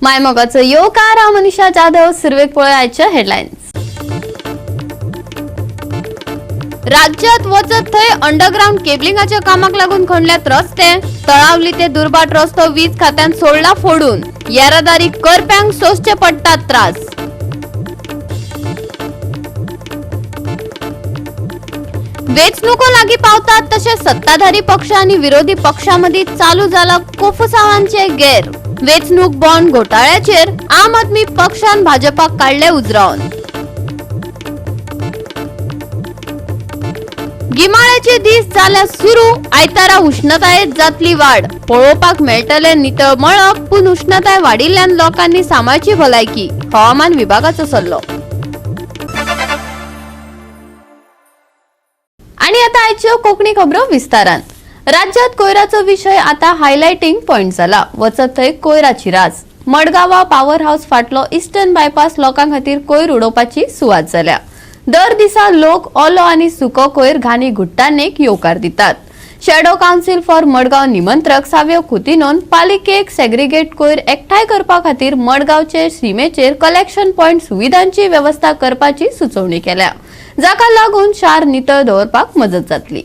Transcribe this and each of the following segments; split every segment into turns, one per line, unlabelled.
मायमोगाचो येवकार. हांव मनीषा जाधव. सुरवेक पळोवया आयच्या हेडलायन्स. राज्यात वचत थंय अंडरग्राउंड केबलिंगाच्या कामाक लागून खणल्यात रस्ते. तळावली ते दुर्बाट रस्तो वीज खात्यान सोडला फोडून. येरादारी करप्यांक सोंसचे पडटात त्रास. वेंचणुको लागीं पावतात तशे सत्ताधारी पक्ष आनी विरोधी पक्षामदीं चालू जाला कोफुसावांचे गेर. वेंचणूक बॉन्ड घोटाळ्याचेर आम आदमी पक्षान भाजपाक काडले उजरावन. गिमाळ्याचे दीस जाल्या सुरू. आयतारा उष्णतायेत जातली वाड. पळोवपाक मेळटले नितळ मळब, पूण उष्णताय वाडिल्ल्यान लोकांनी सांबाळची भलायकी, हवामान विभागाचो सल्लो. आणि आता आयच्यो कोकणी खबरो विस्तारान. राज्यात कोयराचो विशय आता हायलायटिंग पॉइंट जाला. वचत थंय कोयराची रास. मडगांवा पावर हाऊस फाटलो इस्टर्न बायपास लोकां खातीर कोयर उडोवपाची सुवात जाल्या. दर दिसा लोक ओलो आनी सुको कोयर घाणी घुट्टानेक येवकार दितात. शॅडो कावन्सिल फॉर मडगांव निमंत्रक साव्यो कुतिनोन पालिकेक सेग्रिगेट कोयर एकठांय करपा खातीर मडगांवचे शिमेचेर कलेक्शन पॉयंट सुविधांची वेवस्था करपाची सुचोवणी केल्या, जाका लागून शार नितळ दवरपाक मजत जातली.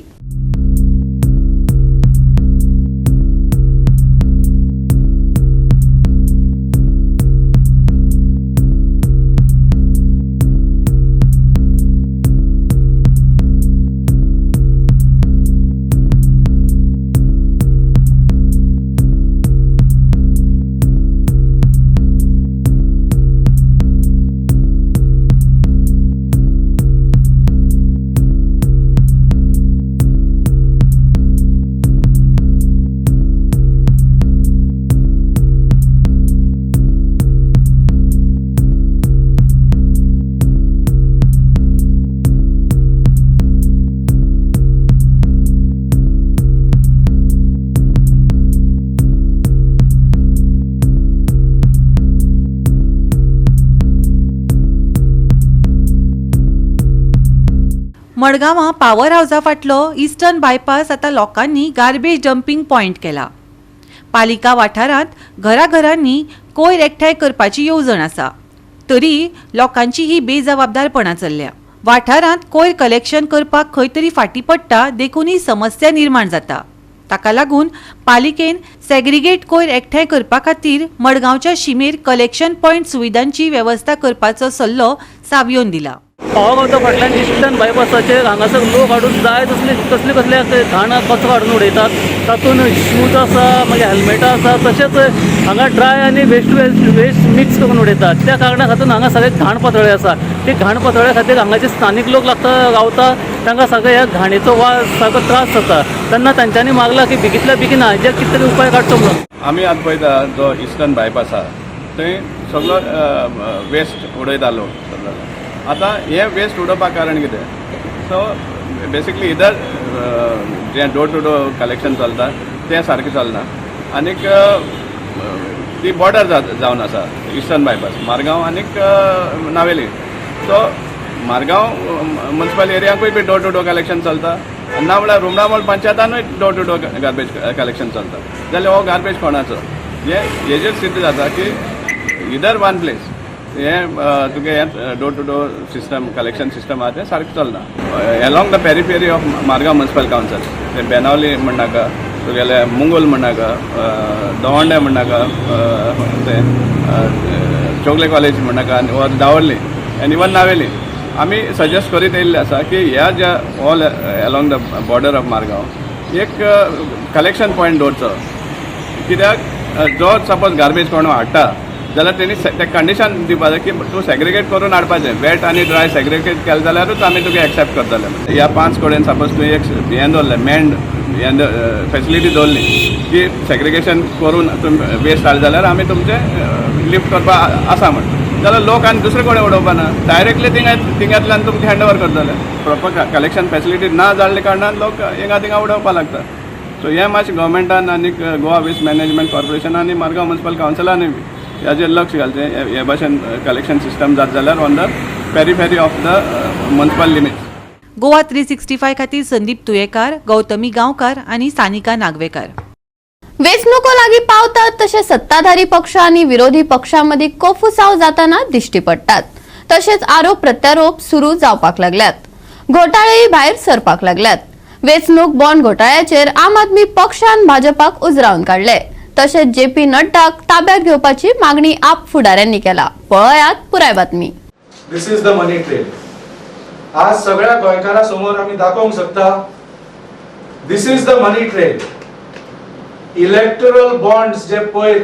मडगांवां पावर हावजा फाटलो इस्टर्न बायपास आतां लोकांनी गार्बेज डंपींग पॉयंट केला. पालिका वाठारांत घराघरांनी कोयर एकठांय करपाची येवजण आसा, तरी लोकांची ही बेजबाबदारपणां चल्ल्या. वाठारांत कोयर कलेक्शन करपाक खंय तरी फाटीं पडटा, देखून ही समस्या निर्माण जाता. ताका लागून पालिकेन सेग्रिगेट कोयर एकठांय करपा खातीर मडगांवच्या शिमेर कलेक्शन पॉयंट सुविधांची वेवस्था करपाचो सल्लो सावियोन दिला.
पावर हावजा फाटल्यान इस्टर्न बायपासाचेर हांगासर लोक हाडून जाय तसले कसले कसले घाण कचरो हाडून उडयतात. तातूंत शूज आसा, मागीर हेल्मेटां आसा, तशेंच हांगा ड्राय आनी वेस्ट वेस्ट मिक्स करून उडयतात. त्या कारणा खातीर हांगा सगळे घाण पातळ्ळे आसा. ते घाण पातळ्ळे खातीर हांगाचे स्थानीक लोक लागता रावता, तांकां सगळे ह्या घाणीचो वास, सारको त्रास जाता. तेन्ना तांच्यांनी मागला की बेगींतल्या बेगीन हाजेर कितें तरी उपाय काडचो म्हणून.
आमी आतां पळयता, जो इस्टर्न बायपास आसा थंय सगलो वेस्ट उडयता लोक सगलो. आतां हे वेस्ट उडोवपाक कारण कितें? सो बेसिकली इधर जें डोर टू डोर कलेक्शन चलता तें सारकें चलना. आनीक ती बॉर्डर जावन आसा इस्टर्न बायपास मारगांव आनीक नावेली. सो मारगांव मुन्सिपल एरियाकूय बी डोर टू डोर कलेक्शन चलता, ना म्हळ्यार रुमडामोल पंचायतानूय door to door garbage collection चलता. जाल्यार हो गार्बेज कोणाचो? हे हेजेर सिद्ध जाता की इधर वन प्लेस हे तुगे हें door to door system, collection system आहा तें सारकें चलना. Along the periphery of Margao Municipal Council, ते बेनावली म्हणनाका, तुगेले मुंगोल म्हणनाका, दवंडे म्हणनाका, ते चोगले कॉलेज म्हणनाका or Davorlim आनी इवन नावेली, आमी सजेस्ट करीत येयल्ले आसा की ह्या ज्या all along the border of Margao एक कलेक्शन पॉयंट दवरचो. कित्याक जो सपोज गार्बेज कोण हाडटा जाल्यार तेणी ते कंडिशन दिवपा जाय की तूं सेग्रिगेट करून हाडपाचें. वेट आनी ड्राय सेग्रिगेट केलें जाल्यारूच आमी तुका एक्सेप्ट करतले. ह्या पांच कडेन सपोज तुवें एक हें दवरलें, मेंड हें फेसिलिटी दवरली की सेग्रिगेशन करून तुमी वेस्ट हाडलें जाल्यार आमी तुमचें लिफ्ट करपा आसा म्हण, जाल्यार लोक आनी दुसरे कडेन उडोवपा ना, डायरेक्टली थिंगा थिंगांतल्यान तुमकां हँड ओवर करतले. प्रॉपर कलेक्शन फेसिलिटी ना जाल्ल्या कारणान लोक हिंगा थिंगा उडोवपा लागता. सो हें मातशें गव्हर्मेंटान आनी गोवा वेस्ट मॅनेजमेंट कॉर्पोरेशन आनी मारगांव म्युनिसिपल कावन्सिलानूय बी हाजेर लक्ष घालचें. हे भाशेन कलेक्शन सिस्टम जात जाल्यार on the periphery of the municipal limits.
Goa 365 खातीर संदीप तुयेकार, गौतमी गांवकार आनी सानिका नागवेकार.
वेंचणुको लागीं पावतात तशे सत्ताधारी पक्ष आनी विरोधी पक्षां मदीं कोफुसाव जाताना दिश्टी पडटात. तशेंच आरोप प्रत्यारोप सुरू जावपाक लागल्यात. घोटाळेय भायर सरपाक लागल्यात. वेंचणूक बॉन्ड घोटाळ्याचेर आम आदमी पक्षान भाजपाक उजरावन काडले. तशेंच जे पी नड्डाक ताब्यात घेवपाची मागणी आप फुडाऱ्यांनी केला. पळयात पुराय बातमी.
This is the money trail. आज सगळ्या गोंयकारां समोर आमी दाखोवंक शकता, this is the money trail. Electoral bonds जे पयर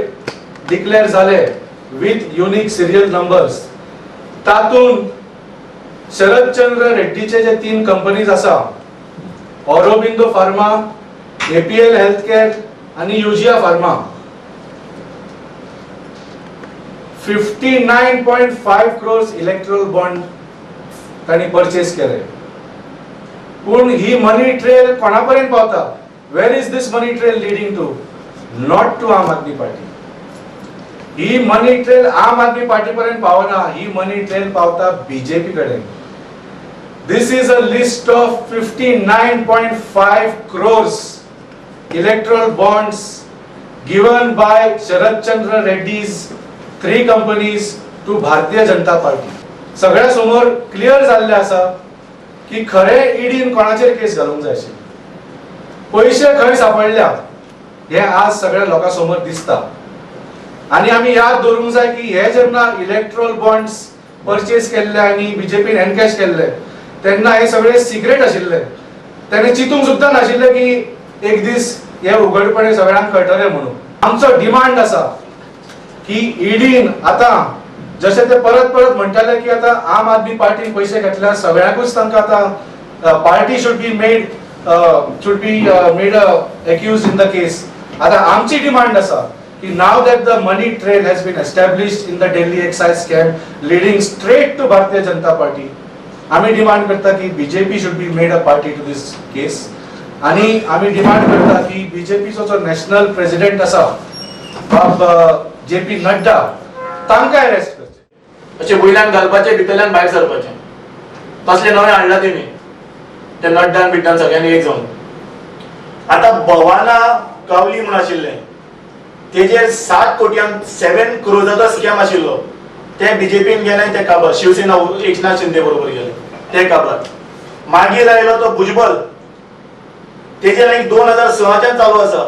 डिक्लेअर जाले विथ युनिक सिरियल नंबर्स, तातूंत शरदचंद्र रेड्डीचे जे तीन कंपनीज आसा, Aurobindo pharma, APL health care आनी युजिया फार्मा, 59.5 crores electoral bond तांणी परचेस केले. पूण ही मनी ट्रेल कोणा पर्यंत पावता? Where is this money trail leading to? Not to Aam Aadmi Party. He money trail आम आदमी पार्टी पर्यंत पावना, ही मनी ट्रेल पावता बीजेपी कडेन. This is a list of 59.5 crores electoral bonds given by Sharad Chandra Reddy's three companies to Bharatiya Janata Party. सगळ्या समोर clear जाल्लें आसा की खरें ईडीन कोणाचेर केस घालूंक जाय आशिल्ली, पयशे खंय सापडल्या हे आज सगळ्या लोकां समोर दिसता. आनी आमी याद दवरूंक जाय की हे जेन्ना इलेक्ट्रॉल बॉन्ड्स परचेस केल्ले आनी बीजेपीन एनकॅश केल्ले तेन्ना हे सगळे सिक्रेट आशिल्ले. तेणे चिंतूंक सुद्दां नाशिल्लें की एक दीस हे उघडपणे सगळ्यांक कळटलें म्हणून. आमचो डिमांड आसा की ईडीन आतां जशें ते परत परत म्हणटाले की आतां आम आदमी पार्टीन पयशे घेतल्या, सगळ्यांकूच तांकां आतां party should be made accused in the case. आतां आमची डिमांड आसा की now that the money trail has been established in the Delhi excise scam leading straight to Bharatiya Janata Party, आमी डिमांड करता की BJP should be made a party to this case. आणि आमी demand करता की बीजेपीचो जो नॅशनल प्रेसिडेंट आसा, बाब जे पी नड्डा, तांकां अरेस्ट करचे.
अशें वयल्यान घालपाचें, भितरल्यान भायर सरपाचें, तसलें नवें हाडलां तेणी ते नड्डान बिड्डान सगळ्यांनी एक जावन. आतां भवाना गावली म्हूण आशिल्लें, तेजेर 7 कोटयांक, 7 क्रोजाचो स्कॅम आशिल्लो. ते बीजेपीन गेले, ते काबार. शिवसेना एकनाथ शिंदे बरोबर गेले, ते काबार. मागीर आयलो तो भुजबल, तेजेर एक 2006च्यान चालू आसा,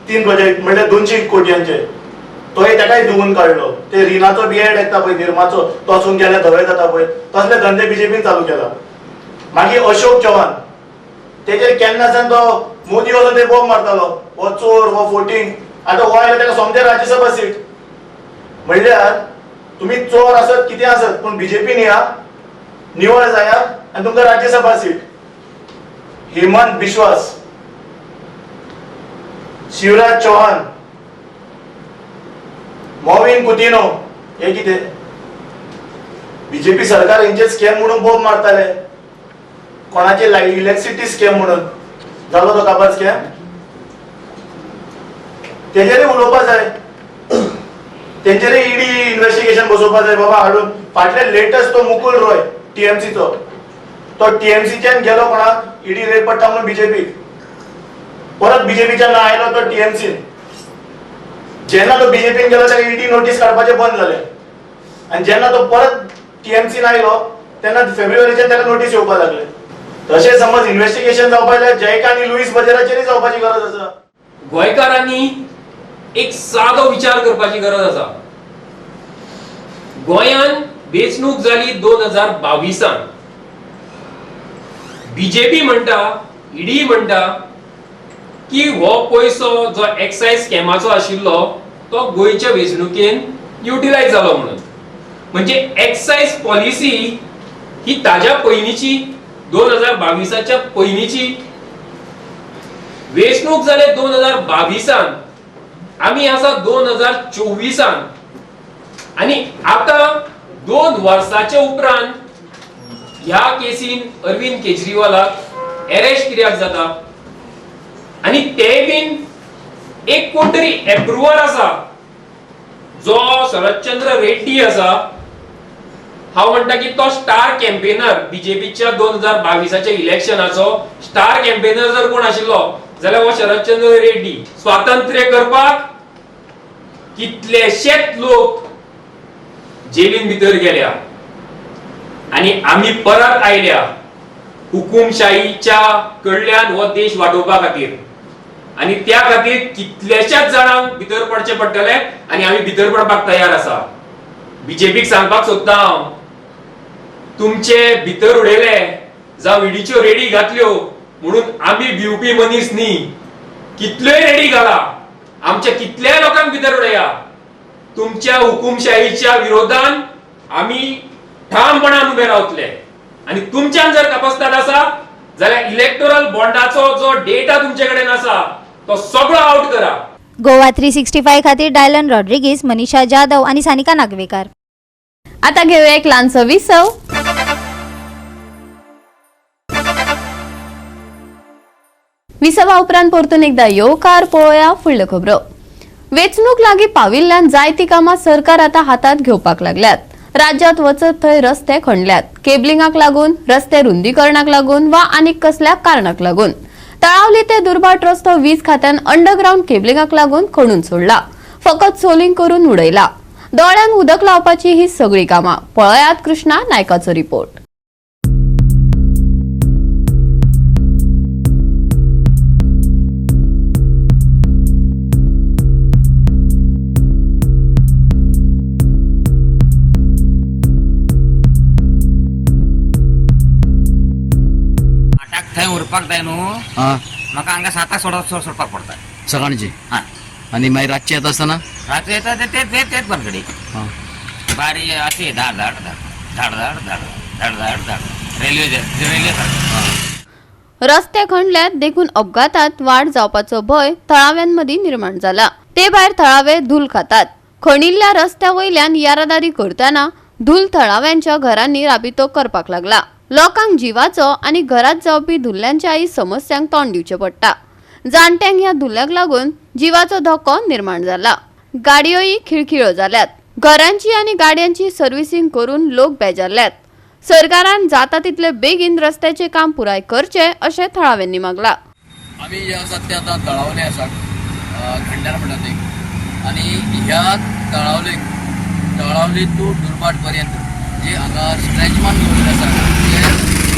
तीन प्रोजेक्ट म्हणल्यार 200 कोटयांचे. तोय ताकाय धुवून काडलो. ते रिनाचो बिएड येता पळय, निर्माचो, तोसून गेल्यार धवे जाता पळय, तसले धंदे बीजेपीन चालू केला. मागीर अशोक चव्हाण, तेजेर केन्ना तो मोदी वचून ते बोंब मारतालो, हो चोर, हो फोटींग. आतां हो आयलो, ताका सोमते राज्यसभा सीट. म्हणल्यार तुमी चोर आसत, कितें आसत, पूण बीजेपीन या, निवळ जाया आनी तुमकां राज्यसभा सीट. हेमंत बिश्वास, शिवराज चौहान, मॉविन कुतिनो, हे कितें बीजेपी सरकार हेंचे स्कॅम म्हणून बोंब मारताले. कोणाचे इलेक्ट्रिसिटी स्कॅम म्हणून जालो तो काबार स्कॅम, तेजेरय उलोवपा जाय, तेंचेरय ईडी इन्व्हेस्टिगेशन बसोवपा जाय बाबा हाडून. फाटले लेटस्ट तो मुकुल रॉय टीएमसीचो, तो टीएमसीच्यान गेलो कोणाक ईडी रेड पडटा म्हणून बीजेपीक, परत बीजेपीच्यान आयलो तो टीएमसीन. जेन्ना तो बीजेपीन गेलो ताका ईडी नोटीस काडपाचें बंद जालें आनी जेन्ना तो परत टीएमसीन आयलो तेन्ना फेब्रुवारीच्यान ताका नोटीस येवपाक लागले. तशें समज इन्व्हेस्टिगेशन जावपाक जाय, जयका आनी लुईस बजेराचेरय जावपाची गरज आसा.
गोंयकारांनी एक सादो विचार करपाची गरज आसा. गोंयान वेंचणूक जाली 2022आन. बीजेपी म्हणटा, ईडी म्हणटा की हो पयसो जो एक्सायज स्कॅमाचो आशिल्लो तो गोंयच्या वेंचणुकेन युटिलायज जालो म्हणून. म्हणजे एक्सायज पॉलिसी ही ताज्या पयलींची, 2022आच्या पयलींची. वेंचणूक जाले 2022आन, आमी आसा 2024आन आनी आतां 2 वर्साच्या उपरांत ह्या केसीन अरविंद केजरीवालाक अरेस्ट कित्याक जाता? आनी ते बीन एक कोण तरी एप्रुवर आसा, जो शरदचंद्र रेड्डी आसा. हांव म्हणटा की तो स्टार कॅम्पेनर, बीजेपीच्या 2022आच्या इलेक्शनाचो स्टार कॅम्पेनर जर कोण आशिल्लो जाल्यार हो शरदचंद्र रेड्डी. स्वातंत्र्य करपाक कितलेशेच लोक जेलीन भितर गेल्या आनी आमी परत आयल्या हुकुमशाहीच्या कडल्यान हो देश वाटोवपा खातीर आनी त्या खातीर कितल्याशाच जाणांक भितर पडचें पडटलें आनी आमी भितर पडपाक तयार आसा. बीजेपीक सांगपाक सोदता हांव, तुमचे भितर उडयले जावं इडीच्यो रेडी घातल्यो म्हणून आमी भिवपी मनीस न्ही. कितल्योय रेडी घाला, आमच्या कितल्याय लोकांक भितर उडया, तुमच्या हुकुमशाहीच्या विरोधान आमी ठामपणान उबे रावतले. आनी तुमच्यान जर कपस्ताद आसा जाल्यार इलेक्टोरल बॉन्डाचो जो डेटा तुमचे कडेन आसा तो सगळो आउट करा.
गोवा 365 खातीर डायलन रॉड्रिगीज, मनीषा जाधव आणि सानिका नागवेकर.
आता घेऊया एक ल्हानसो विसव. विसवा उपरांत परतून एकदा येवकार. पळोवया फुडल्यो खबरो. वेंचणूक लागीं पाविल्ल्यान जायतीं कामां सरकार आतां हातांत घेवपाक लागल्यात. राज्यांत वचत थंय रस्ते खणल्यात. केबलिंगाक लागून, रस्ते रुंदीकरणाक लागून वा आनीक कसल्या कारणाक लागून तळावली ते दुर्भाट रस्तो वीज खात्यान अंडरग्रावंड केबलिंगाक लागून खणून सोडला. फकत सोलिंग करून उडयला. दोळ्यांक उदक लावपाची ही सगळी कामां. पळयात कृष्णा नायकाचो रिपोर्ट.
आठाक थंय उरपाक जाय न्हू, म्हाका हांगा साताक सोडपाक पडटा.
सकाळची?
हां.
आणि मागीर रातचे येता आसतना?
रात्री येता ते ते तेच भानगडी. बारी अशी धाड धाड धाड धाड धाड धाड धाड धाड धाड रेल्वे रेल्वे सारखी.
रस्ते खणल्यात देखून अपघातात वाड जावपाचो भंय थळाव्यांमदीं निर्माण जाला. ते भायर थळावे धूल खातात. खणिल्ल्या रस्त्या वयल्यान येरादारी करतना धूल थळाव्यांच्या घरांनी राबितो करपाक लागला. लोकांक जिवाचो आनी घरांत जावपी धुल्ल्यांच्याय समस्यांक तोंड दिवचें पडटा. जाणट्यांक ह्या धुल्ल्याक लागून जिवाचो धोको निर्माण जाला. गाडयोय खिळखिळ्यो जाल्यात. घरांची आनी गाडयांची सर्विसींग करून लोक बेजारल्यात. सरकारान जाता तितले बेगीन रस्त्याचे काम पुराय करचे अशें थळाव्यांनी मागला.
आमी जे आसात ते आतां तळावले आसा, खंड्यार म्हणटा ते, आनी ह्या तळावले तळावली टू दुर्भाट पर्यंत जे हांगा स्ट्रेच मारून दवरिल्ले आसा, ते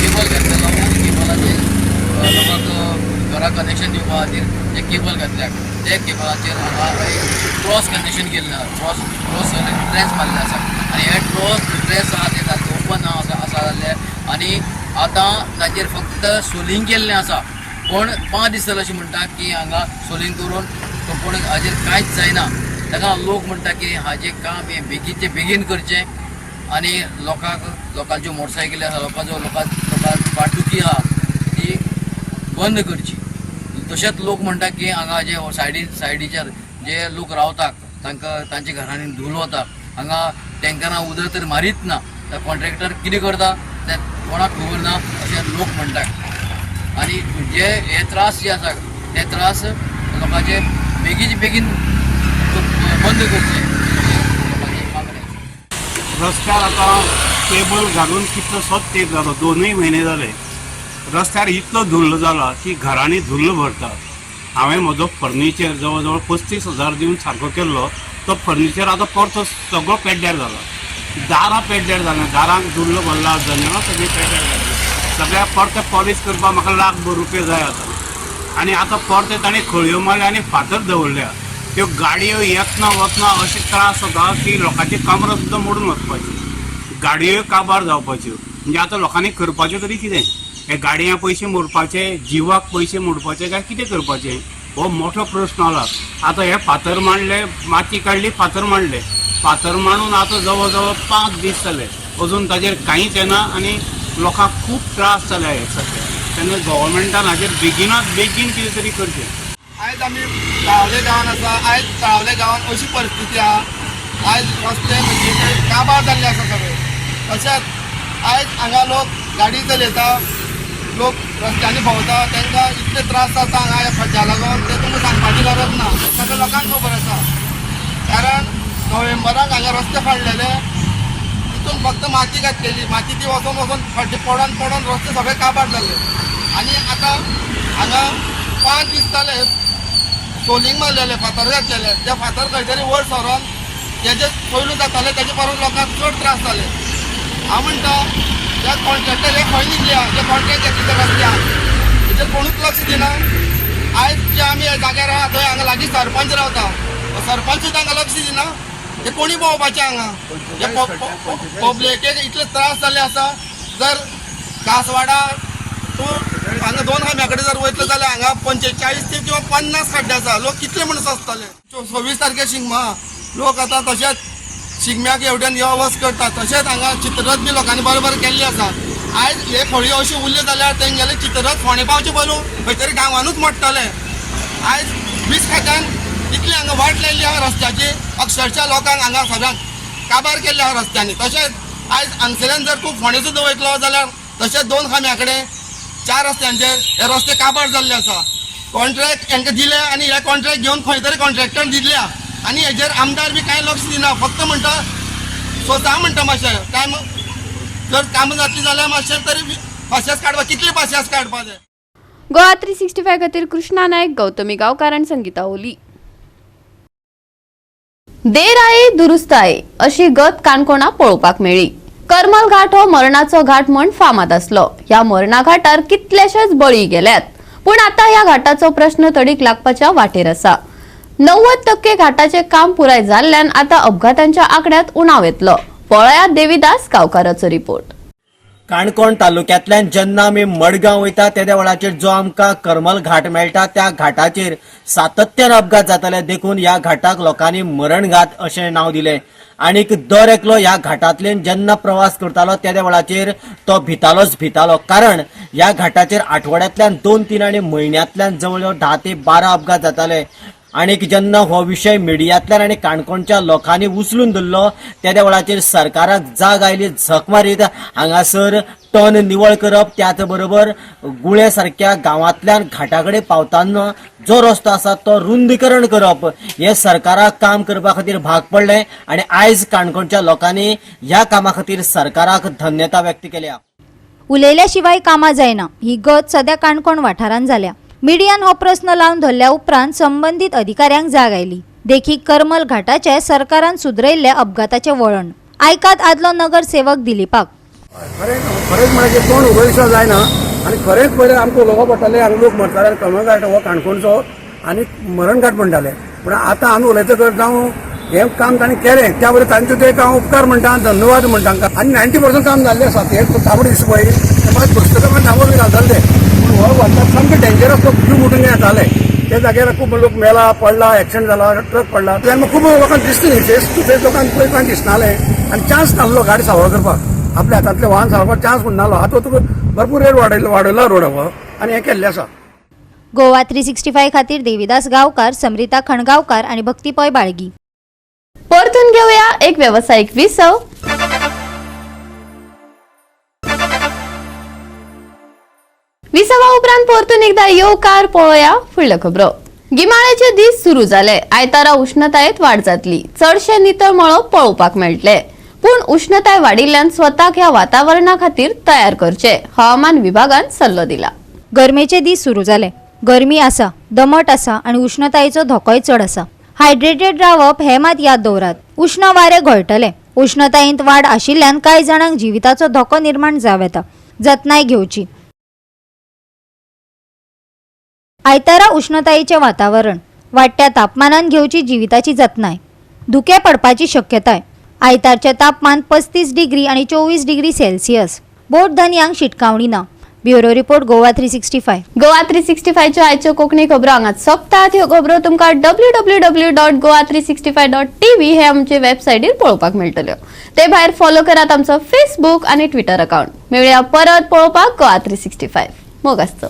केबल घातलेलो आनी केबलाचेर लोकांक घरा कनेक्शन दिवपा खातीर जे केबल घातल्या ते केबलाचेर हांगा एक क्रॉस कनेक्शन केल्लें आसा. क्रॉस क्रॉस ट्रेस मारलें आसा आनी हे क्रॉस ट्रेस आहा ते सारके ओपन आसा आसा जाल्ले आनी आतां ताचेर फक्त सोलिंग केल्लें आसा. पूण 5 दीस जाले अशें म्हणटा की हांगा सोलिंग करून पूण हाजेर कांयच जायना. ताका लोक म्हणटा की हाजें काम हें बेगीनचे बेगीन करचें आनी लोकांक लोकांच्यो मोटरसायकली आसा, लोकांचो लोकां लोकांक पाटदुखी आहा ती बंद करची. तशेंच लोक म्हणटा की हांगा जे सायडी सायडीचेर जे लोक रावता तांकां तांच्या घरांनी धूल वता, हांगा टँकरां उदक तर मारीत ना, कॉन्ट्रॅक्टर कितें करता तें कोणाक खबर ना अशें लोक म्हणटा. आनी जे हे त्रास जे आसा ते त्रास लोकांचे बेगीन बेगीन बंद करचे लोकांची मागणी आसा.
रस्त्यार आतां केबल घालून कितलोसोच तेंप जालो, 2 म्हयने जाले. रस्त्यार इतलो धुल्ल जाला की घरांनी धुल्ल भरता. हांवें म्हजो फर्निचर जवळ जवळ 35,000 दिवन सारको केल्लो, तो फर्निचर आतां परतो सगळो पेड्ड्यार जाला. दारां पेड्ड्यार जालीं, दारांक धुल्ल भरला, जनेलां सगळीं पेड्ड्यार जालीं. सगळ्या परते पॉलीश करपाक म्हाका 1,00,000 रुपया जाय आतां. आनी आतां परते ताणें खळयो मारल्या आनी फातर दवरल्या. त्यो गाडयो येतना वतना अशे त्रास जाता की लोकांची कमरां सुद्दां मोडून वचपाची, गाडयोय काबार जावपाच्यो. म्हणजे आतां लोकांनी करपाचें तरी कितें? हे गाडयां पयशे मोडपाचे, जिवाक पयशे मोडपाचे काय कितें करपाचें, हो मोठो प्रश्न जाला. आतां हे फातर मांडले, माती काडली, फातर मांडले, फातर मांडून आतां जवळ जवळ 5 दीस जाले, अजून ताजेर कांयच येना आनी लोकांक खूब त्रास जाल्या हे सद्या. तेन्ना गव्हर्मेंटान हाजेर बेगिनात बेगीन कितें तरी करचें.
आयज आमी तळावले गांवान आसा. आयज तळावले गांवान अशी परिस्थिती आहा, आयज रस्ते म्हणजे ते काबार जाल्ले आसा सगळे. तशेंच आयज हांगा लोक गाडी चलयता, लोक रस्त्यांनी भोंवता, तांकां इतले त्रास जाता हांगा ह्या खड्ड्या लागून ते तुमकां सांगपाची गरज ना, सगळ्या लोकांक खबर आसा. कारण नोव्हेंबराक हांगा रस्ते फाडलेले, तितून फक्त माती घातलेली, माती ती वचोन वचोन खड्डे पडोन पडोन रस्ते सगळे काबार जाल्ले. आनी आतां हांगा 5 दीस जाले सोलिंग मारलेले, फातर घातलेले, ते फातर खंय तरी वयर सरोन तेजे पयलू जाताले, तेजे परून लोकांक चड त्रास जाले. हांव म्हणटा त्या कॉन्ट्रॅक्टर हे खंय निघल्या, जे कॉन्ट्रॅक्ट घेतले त्या रस्त्याक हेजेर कोणूच लक्ष दिना. आयज जे आमी ह्या जाग्यार आहा थंय हांगा लागीं सरपंच रावता, सरपंच सुद्दां हांगा लक्ष दिना. हे कोणी पळोवपाचें हांगा हे पब्लिकेक इतले त्रास जाल्ले आसा. जर कासवाडा तूं हांगा 2 खांब्या कडेन जर वयतलो जाल्यार हांगा 45 ते किंवा 50 खड्डे आसा. लोक कितले म्हणून आसतले. 26 तारखे शिगमो, लोक आतां तशेंच शिगम्याक हेवटेन यो वच करता, तशेंच हांगा चित्ररथ बी लोकांनी बरोबर केल्ली आसा. आयज हे खळयो अश्यो उरल्यो जाल्यार तेंगेले चित्ररथ फोंडे पावचे पयलू खंय तरी गांवानूच मोडटले. आयज वीज खात्यान इतली हांगा वाट लायिल्ली आहा रस्त्याची, अक्षरशा लोकांक हांगा सगळ्यांक काबार केल्ले आहा रस्त्यांनी. तशेंच आयज हांगसरल्यान जर तूं फोंडे सुद्दां वयतलो जाल्यार तशेंच 2 खांब्या कडेन 4 रस्त्यांचेर हे रस्ते काबार जाल्ले आसा. कॉन्ट्रॅक्ट हेंकां दिले आनी हे कॉन्ट्रॅक्ट घेवन खंय तरी कॉन्ट्रॅक्टर दिल्या आनी हेजेर आमदार बी कांय लक्ष दिना. फक्त म्हणटा स्वता म्हणटा मातशें टायम जर कामां जातली जाल्यार मातशें तरी पासियेंस काडपा, कितले पासियेंस काडपाचें.
गोवा 365 खातीर कृष्णा नायक, गौतमी गांवकार आनी संगीता ओली. देर आहे दुरुस्त आहे अशी गत काणकोणा पळोवपाक मेळ्ळी. करमल घाट हो मरणाचो घाट म्हण फामाद आसलो. ह्या मरणा घाटार कितलेशेच बळी गेल्यात, पूण आतां ह्या घाटाचो प्रश्न तडीक लागपाच्या वाटेर आसा. 90% घाटाचें काम पुराय जाल्ल्यान आतां अपघातांच्या आंकड्यांत उणाव येतलो. पळयात देवीदास गांवकाराचो रिपोर्ट.
काणकोण तालुक्यांतल्यान जेन्ना आमी मडगांव वयता तेद्या वेळाचेर जो आमकां करमल घाट मेळटा त्या घाटाचेर सातत्यान अपघात जाताले, देखून ह्या घाटाक लोकांनी मरणघाट अशें नांव दिलें. आनीक दर एकलो ह्या घाटांतल्यान जेन्ना प्रवास करतालो तेद्या वेळाचेर तो भितालोच भितालो, कारण ह्या घाटाचेर आठवड्यांतल्यान 2-3 आनी म्हयन्यांतल्यान जवळ जवळ 10 ते 12 अपघात जाताले. आनीक जेन्ना हो विशय मिडियांतल्यान आनी काणकोणच्या लोकांनी उचलून धरलो तेद्या वेळाचेर सरकाराक जाग आयली, झक मारीत हांगासर टन निवळ करप, त्याच बरोबर गुळे सारक्या गांवांतल्यान घाटा कडेन पावताना जो रस्तो आसा तो रुंदीकरण करप हे सरकाराक काम करपा खातीर भाग पडलें आनी आयज काणकोणच्या लोकांनी ह्या कामा खातीर सरकाराक धन्यता व्यक्त केल्या.
उलयल्या शिवाय कामां जायना ही गत सद्या काणकोण वाठारांत जाल्या. मिडियान हो प्रस्न लावन धरल्या उपरांत संबंदीत अधिकाऱ्यांक जाग आयली. देखीक करमल घाटाचे सरकारान सुदरयल्ले अपघाताचे वळण. आयकात आदलो नगरसेवक दिलीपाक.
खरेंच म्हळ्यार तोंड उगडशें जायना आनी खरेंच पयलें आमकां उलोवपा पडटालें, हांगा लोक मरताले आनी करमल घाट हो काणकोणचो आनी मरणघाट म्हणटाले, पूण आतां आमी उलयता तर जावं हें काम तांणी केलें त्या बरोबर तांचो ते हांव उपकार म्हणटा, धन्यवाद म्हणटा तांकां. आनी 90% काम जाल्लें आसा. ते तांबडे दीस पळय ते मात पुस्तकां तांबडो बी घालताले ते, पूण हो वाठार सामकें डेंजरस, लोक जीव मुटून येताले. त्या जाग्यार खूब लोक मेला, पडला, एक्सिडंट जाला, ट्रक पडला, तेन्ना खूब लोकांक दिसता न्ही, फेस टू फेस लोकांक पळय लोकांक दिसनालें आनी चान्स नासलो गाडी सावळ करपाक, आपल्या हातांतलें वाहन सावळपाक चान्स म्हण नासलो. आतां तुका भरपूर रेट वाडयला रोड हो आनी हें केल्लें आसा.
गोवा 365 खातीर देवीदास गांवकार, समरिता खणगांवकार आनी भक्ती पै बाळगी.
परतून घेऊया एक व्यावसायिक विसव. विसवा उपरांत परतून एकदा येवकार पळोवया फुडल्यो खबरो. गिमाळ्याचे दीस सुरू जाले. आयतारा उष्णतायेत वाड जातली. चडशे नितळ मळब पळोवपाक मेळटले, पूण उष्णताय वाडिल्ल्यान स्वताक ह्या वातावरणा खातीर तयार करचे, हवामान विभागान सल्लो दिला.
गरमेचे दीस सुरू जाले. गरमी आसा, दमट आसा आनी उष्णतायेचो धोकोय चड आसा. हायड्रेटेड रावप हें मात याद दवरात. उष्ण वारें घोळटलें. उष्णतायेंत वाड आशिल्ल्यान कांय जाणांक जिविताचो धोको निर्माण जावं येता. जतनाय घेवची. आयतारा उष्णतायेचें वातावरण, वाडट्या तापमानान घेवची जिविताची जतनाय. धुकें पडपाची शक्यताय. आयतारचें तापमान 35 डिग्री आनी 24 डिग्री सेल्सियस. बोट धनयांक शिटकावणी ना. Bureau report, Goa 365.
Goa 365च्यो आयच्यो कोंकणी खबरो हांगाच सोंपतात. ह्यो खबरो तुमकां www.goa365.tv हे आमचे वेबसायटीर पळोवपाक मेळटल्यो. ते भायर फॉलो करात आमचो फेसबूक आनी ट्विटर अकाउंट. मेळया परत पळोवपाक गोवा 365. मोग आसचो.